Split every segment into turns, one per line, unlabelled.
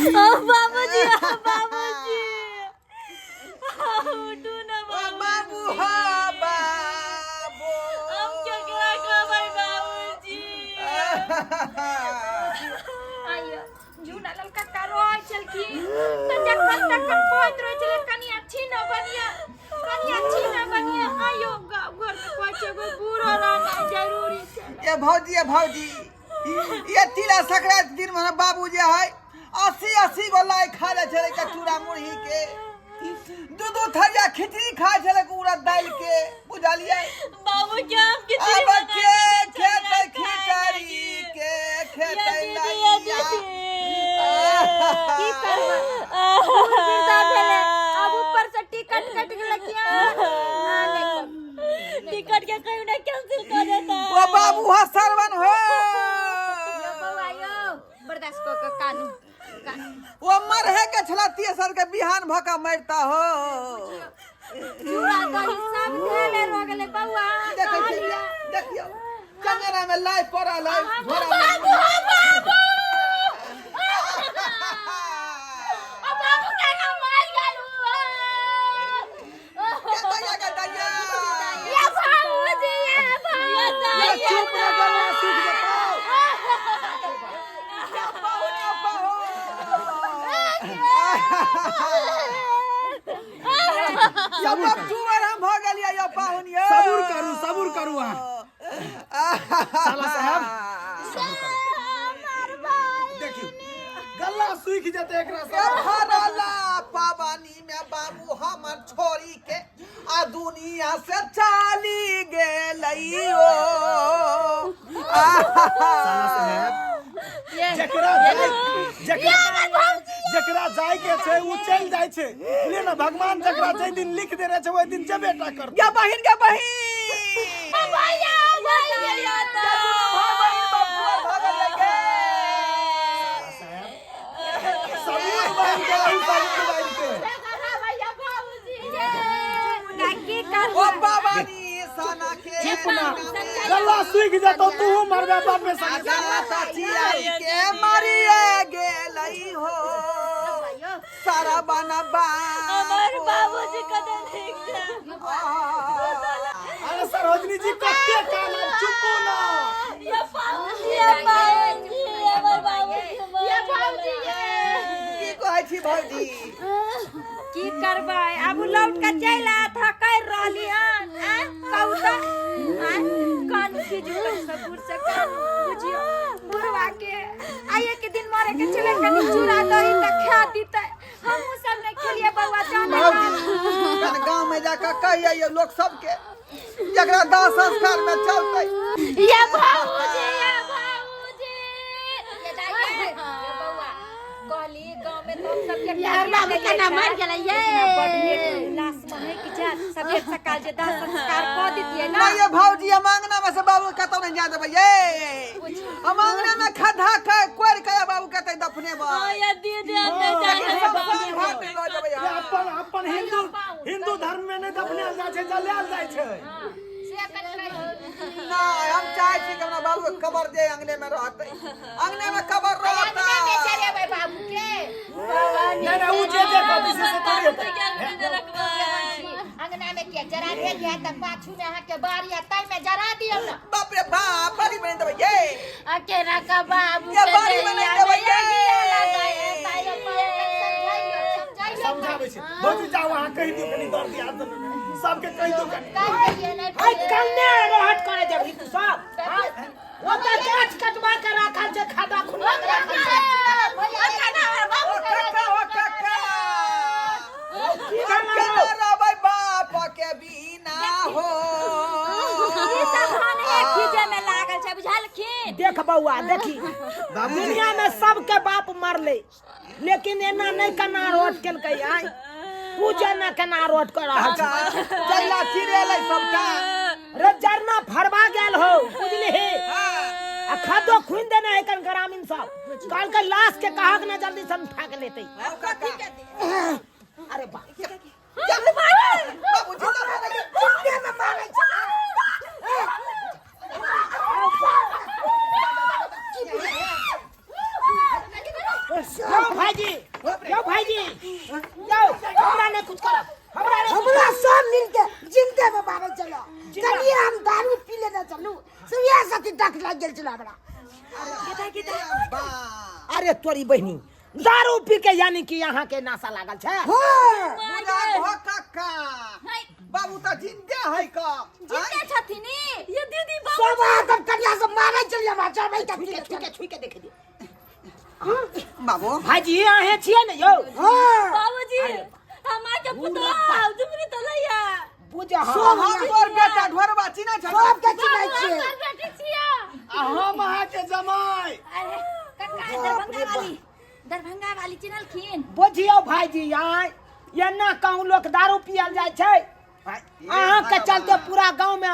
ओ बाबूजी, ओ बाबूजी, उठू ना।
ओ बाबू हो बाबू।
हम केकरा कहबै बाबूजी?
आइयो झूना ललका का रोय छलखिन तऽ जखन तखन कहैत रहै छलै, कनि अच्छी न बनिया, कनि अच्छी न बनिया। आइयो गाँव घर में कहै छै, एगो बूढ़ो रहनाइ जरूरी छै।
ये भौजी, ये भौजी, ये तिला संक्रांति दिन में बाबू जे है 80 80 गो लाई खा जाइ छलै के चूड़ा मुरही के, दू दू थरिया खिचड़ी खाइ छलै के उड़द दालि के, बुझलियै?
बाबू के हम खिचड़ी
अब
बना
के खेतै खिचड़ी, के खेतै
दीदी,
लैया?
की करबै, बूढ़ वृद्धा भेलै, आब ऊपर से टिकट कटि गेलै किया।
टिकट के कहीं ना कैंसिल कर देता।
ओ बाबू हो सरवन हो।
यो बौआ, यो बर्दाश्त कऽ कऽ कानू कानू।
ओ मरहे के छला, तेसर के बिहान भऽ के मरता हो।
चूड़ा दही सब धेले रह गेलै बौआ।
देखै छियै, देखियौ, चंगेरा में लाई पड़ल है झोरा में।
बाबू हो बाबू, ओ बाबू केना मर गेल?
के दैया के दैया?
या बाबूजी, या बाबूजी।
ये चुप ना, गला सूख जेतौ।
या पाहुन, या पाहुन। या बाप टूबर हम भऽ गेलियै या पाहुन यौ।
सबुर करू, सबुर करू अहाँ। साला साहब, देखियौ, गला सूखि जेतै एकरा
ए
सब।
भरला पवानी में बाबू हमर छोरी के आ दुनिया से चली गेलै ओ।
साला साहब, जकरा जाय के छै उ चलि जाइ छै, बुझलियै ने? भगवान जकरा जाहि दिन लिख देने छै, ओहि दिन जेबे टा करतै।
गे बहिन, गे बहिन।
भैया, भैया।
गे दुनू भाय बहिन बाबू भऽ गेलै गे।
सबूर बान्हि के रहू, सबूर बान्हि के।
की
ओ
करबै?
बाबानी सना के
चुप ना, गला सूखि जेतौ, तूहू मरबे बापे संगे।
सचियाई के मरिए गेलै हो सारा बनबा।
हमार बाबूजी कतऽ ठीक छै?
अरे सरोजनी जी, कते कानब? चुपू ना।
ये बाबूजी, ये बाबूजी, हमर बाबूजी।
ये बाबूजी, ये
की कहै छी भौजी?
की करबै, आब उ लौट के चलि आयत ह, करि रहली हन। आँय कहू तऽ, आँय कान खीजू तऽ सबुर से कानू। बुझियौ, बुढ़वा के आइए के दिन मरे के छलै, कनि चूड़ा दही तऽ खा दितै। हमहूँ सब नहि खेलियै बौआ, जानै।
भौजी, कनि गाँव में जाकऽ कहि अइयौ लोक सबके, जकरा दाह संस्कार में चलतै।
ये बाबूजी, ये बाबूजी, ये दाई, ये बौआ, कहली गाँव में तो हम सबके
यार, बाबू केना मर गेलै ये?
बड लेट लाश महक जात, सबेर सकाल जे दाह संस्कार कऽ दितियै ना।
नहीं ये भौजी, हम अंगना में से बाबू कतौ नहीं जा देबै ये। हम अंगना में खद्धा के कोरि के बाबू कतै दफनेबै।
या दीदी, हम नहीं
लेकिन
जाने।
शमशान घाट नहि लऽ जेबै
ये
हम।
अपन अपन हिंदू हिंदू धर्म में नहि दफनायल जाइ छै, जलायल जाइ छै।
नहीं, हम चाहे छी कि हमरा बाबू के कबर दे, अंगने में रहतै, अंगने में कबर रहतै।
बाबू के
नहि नहि, उ जे जे कहतै से से थोड़ी हेतै।
अंगना में किया जरा भेल है? तऽ पाछू में अहाँके बाड़ी है, ताहि में जरा दियौ ने।
बाप रे बाप, बाड़ी बना देबै ये।
आ केना का बाबू
ये
के
बाड़ी बना देबै ये।
समझाइयो।
समझाबै छै भौजी, जाउ अहाँ, कहि दियौ कनि दर्द दियाद सबके, कहि दियौ कनि।
हाय, कन्ने रोहट करे जबही तू सब? ओतऽ गाछ कटवा के राखल छै, खड्डा खुनवा के राखल छै।
ओ काका, ओ काका,
की
हम
करना
केना
रौ?
रहबै बाप के बिना हो?
ई सब हन एक खीजे में लागल छै, बुझलखिन?
देख बौआ, देखी, दुनिया में सबके बाप मरले, लेकिन एना नहि कना रोट केलकै। आय तू जेना केना रोट कर रहल छै।
चैला चिड़ेलै सबटा।
रे, जरना फरवा गेल हो, बुझलिही? आ खदो खुनि देने है कन ग्रामीण सब। कहलकै लाश के कहक ना जल्दी से उठा के लेते।
हौ काका।
अरे बा।
बाबू जिंदा भऽ गेलै।
जिंदे में मारै छै। यौ भाई। भाईजी, यौ भाईजी, यौ हमरा नहीं कुछ करब, हमरा नहीं कुछ।
हमरा सब मिलके जिंदे में मारे चलो। चलिए, हम दारू पी लेने चलू से इएह साथी डक लागि गेल छल हमरा।
बा।
अरे तोरी बहिनी, दारू पी के यानी कि यहाँ के नाशा लागल छै।
हाँ।
बुझा हो काका, बाबू तऽ जिंदे है का?
जिंदे छथिन ये दीदी।
सब आदम कन्या सब मारे चलिए हमरा चढ़बै के।
छुई के, छुई के, छुई के देखे दियौ।
बाबू।
भाईजी, अहें छियै ने यौ?
हाँ।
बाबूजी, हम आके पुतोह जुमरी तो लैया।
बुझ हाँ।
हम तोर बेटा ढोरबा चिन्है छ?
सबके चिन्है छियै।
हमर बेटी छिया।
आ हम अहाँके जमाई।
अरे कक्का, दरभंगा वाली, दरभंगा वाली चिन्हलखिन।
बुझियौ भाईजी, आय एना कहूँ लोक दारू पियल जाइ छै? अहाँके चलते पूरा गाँव में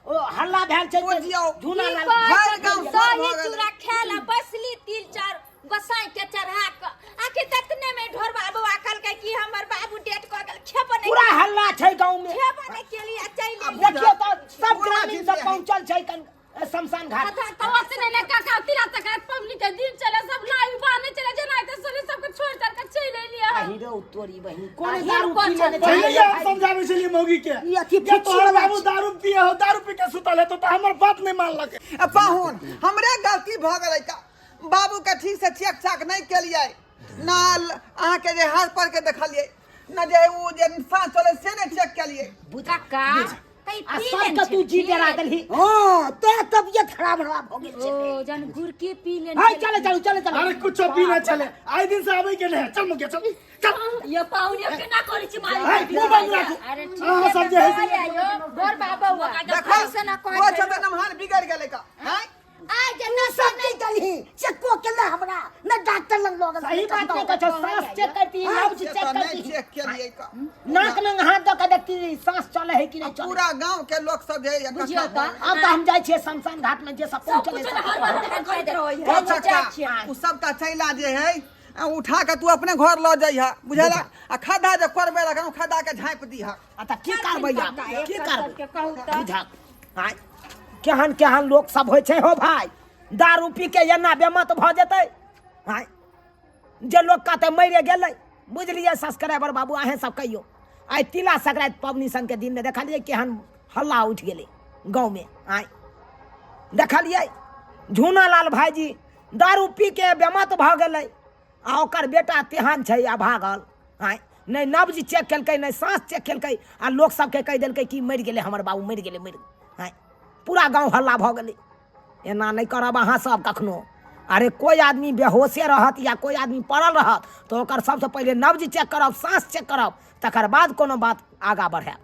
ओ हल्ला भेल छै जे
बुझियौ।
झूला
की
लाल
कहै
भरि
छथिन,
गाँव सब
दही
भऽ गेलै।
चूड़ा खाय ला बैसली, तिल चाउर गोसाई के चढ़ा कऽ, आखिर ततने में ढोरबा बौआ कहलकै कि हमर बाबू डेट कऽ गेल, खेबो नहि।
पूरा हल्ला छै गाँव में।
खेबो नहि केली आ चलि एली।
देखियौ तऽ सब
पूरा
ग्रामीण सब
जिंदे है।
पहुँचल छै कन शमशान घाट।
तो से ने काका, तिला तक पबनी के दिन चले, सब लाई बाने चले जेना ते सोरे सबके छोड़ छाड़ के चलि एलियै।
आ हीरो तोरी बहिन, कोन
आ
दारू
हीरो कोन
पी लेने
छथिन?
पहिले
छै?
हम समझाबै छलियै मौगी के
ई अथी
जे
फुच्ची
तोहर
वाला
बाबू
छै।
दारू पिए हो, दारू पी के सुतल है तो हमर बात नहीं मानलक।
आ पाहुन, हमरे गलती भऽ गेलै का, बाबू के ठीक से चेक चाक नहि केलियै ना। अहाँके जे हाथ पर के देखलियै ना, जे ओ जे साँस चलै से नहि चेक केलियै।
काका तै
आ
पी
सबके
लेने
तू जी
छलखिन।
डरा देलही।
हाँ, ते तबियत खराब खराब हो गेल छै।
ओ जन गुड़की पी लेने।
हाय, चले चलू, चले चलू।
अरे कुछो पी ना चले, आइ दिन से आबै के नहीं है। चल मुखिया, चल चल।
ये पाहुन, केना करै छी मारी?
हाय, मुंह बंद राखू।
अरे ठीक
अहाँ
है
सब
तऽ
जे है से-
कहलियै यौ, ढोरबा बौआ
देखो
ऐसे ना कहै
ओ
छै।
छते नमहान बिगड़ गेलै का हैं?
आइ जे तू सब की केलही से को केला, हमरा न डॉक्टर लग लऽ गेल।
सही बात नहीं कहै छौ। सांस चेक करती, नब्ज
से
चेक
तऽ नहि
करती।
चेक केलियै का।
नाक में हाथ दऽ के देखती, सांस चले है कि नहीं चले।
पूरा गांव के लोग सब जे
बुझियौ
इकट्ठा
तऽ।
आब तऽ हम जाइ छियै शमशान घाट में, जे सब पहुँचल है सब।
करैत रहै
ओ काका, उ सबटा चैला जे है आ उठा के तू अपने घर लऽ जइह, बुझला? आ खद्धा जे करबै लगन, उ खद्धा के झाँपि दीह।
आ तऽ की करबै आब, की करबै?
सबके कहू तऽ।
बुझक आँय, केहन केहन लोक सब होइ छै हो भाय, दारू पी के एना बेमत भऽ जेतै आँय जे लोक कहतै मरि गेलै। बुझलियै सब्सक्राइबर बाबू, अहेँ सब कहियौ, आइ तिला संक्रांति पबनी सनके दिनमे देखलियै केहन हल्ला उठि गेलै गाँवमे आँय? देखलियै झूना लाल भाईजी दारू पी के बेमत भऽ गेलै आ ओकर बेटा तेहन छै आ भागल आँय, नहि नब्ज चेक केलकै, नहि साँस चेक केलकै आ लोक सबके कहि देलकै कि मरि गेलै हमर बाबू, मरि गेलै, मरि गेलै आँय। पूरा गाँव हल्ला भऽ गेलै। एना नहि करब अहाँ सब कखनो। अरे कोइ आदमी बेहोशे रहत या कोइ आदमी पड़ल रहत तऽ ओकर सबसँ पहिले नब्ज चेक करब, साँस चेक करब, तकर बाद कोनो बात आगाँ बढ़ायब।